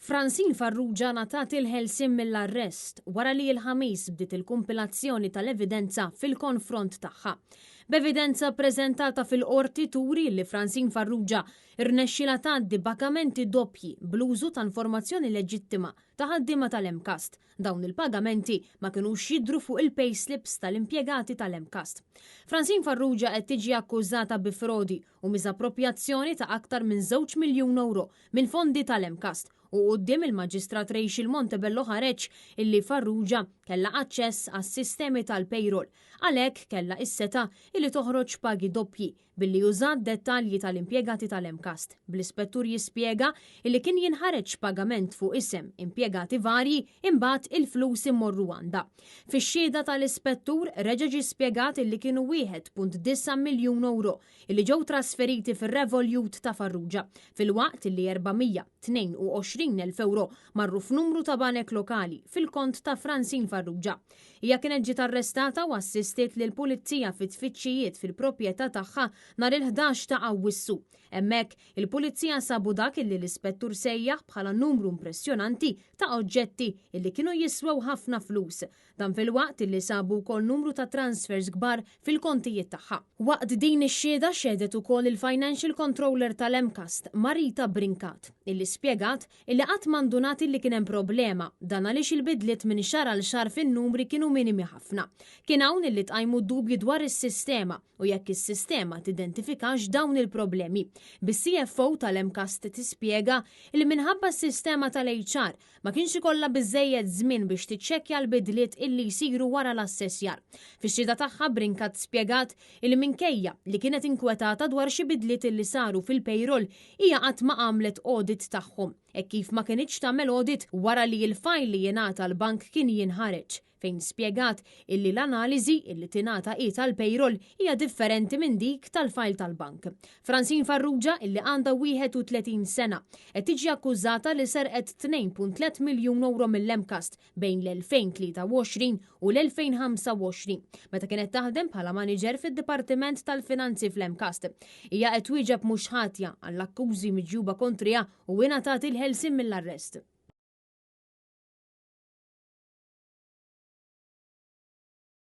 Francine Farrugia ngħatat il-ħelsien mill-arrest wara li l-Ħamis bdiet il-kumpilazzjoni tal-evidenza fil-konfront tagħha. B'evidenza ppreżentata fil-Qorti turi li Francine Farrugia rnexxielha tgħaddi pagamenti doppji bl-użu ta' informazzjoni leġittima ta' ħaddiema tal-MCAST. Dawn il-pagamenti ma kinux jidhru fuq il-payslips tal-impjegati tal-MCAST. Francine Farrugia qed tiġi akkużata bi frodi u miżapproprjazzjoni ta' aktar minn żewġ miljun ewro mill-fondi tal-MCAST u quddiem il-Maġistrat Rachel Montebello ħareġ illi Farrugia kellha aċċess għas-sistemi tal-payroll għalhekk kellha s-setgħa illi toħroġ pagi doppji billi użat dettalji tal-impjegati tal-MCAST, bl-Ispettur jispjega illi kien jinħareġ pagament fuq isem impjegati varji imbagħad il-flus imorru għandha. Fix-xhieda tal-Ispettur reġa' ġie spjegat illi kienu 1.9 miljun ewro illi ġew trasferiti fir-Revolut ta' Farrugia, filwaqt illi 422 elf ewro marru f'numru ta' banek lokali fil-kont ta' Francine Farrugia. Hija kienet ġiet arrestata u assistiet lill-Pulizija fi tfittxijiet fil-proprjetà tagħha nhar il-11 ta' Awwissu. Hemmhekk, il-Pulizija sabu dak illi l-Ispettur sejjaħ bħala numru impressjonanti ta' oġġetti illi kienu jiswew ħafna flus. Dan filwaqt illi sabu wkoll numru ta' transfers kbar fil-kontijiet tagħha. Waqt din ix-xhieda xehdet ukoll il-Financial Controller tal-MCAST, Marita Brincat, illi spjegat illi qatt ma ndunat illi kien hemm problema, dan għaliex il-bidliet minn xahar għal xahar fin-numri kienu minimi ħafna. Kien hawn illi tqajmu dubji dwar is-sistema u jekk is-sistema tidentifikax dawn il-problemi. Bis-CFO tal-MCAST tispjega illi minħabba s-sistema tal-HR Ma kienx ikollha biżżejjed żmien biex tiċċekkja l-bidliet illi jsiru wara l-assessjar. Fix-xhieda tagħha Brincat spjegat illi minkejja li kienet inkwetata dwar xi bidliet illi saru fil-payroll hija qatt ma għamlet audit tagħhom hekk kif ma kinitx tagħmel audit wara li l-fajl li jingħata l-bank kien jinħareġ. fejn spjegat illi l-analiżi illi tingħata hi tal-payroll hija differenti minn dik tal-fajl tal-bank. Francine Farrugia illi għandha 31 sena qed tiġi akkużata li serqet 2.3 miljun ewro mill-MCAST bejn l-2023 u l-2025 meta kienet taħdem bħala maniġer fid-Dipartiment tal-Finanzi fl-MCAST. Hija qed twieġeb mhux ħatja għall-akkużi miġjuba kontriha u ingħatat il-ħelsien mill-arrest.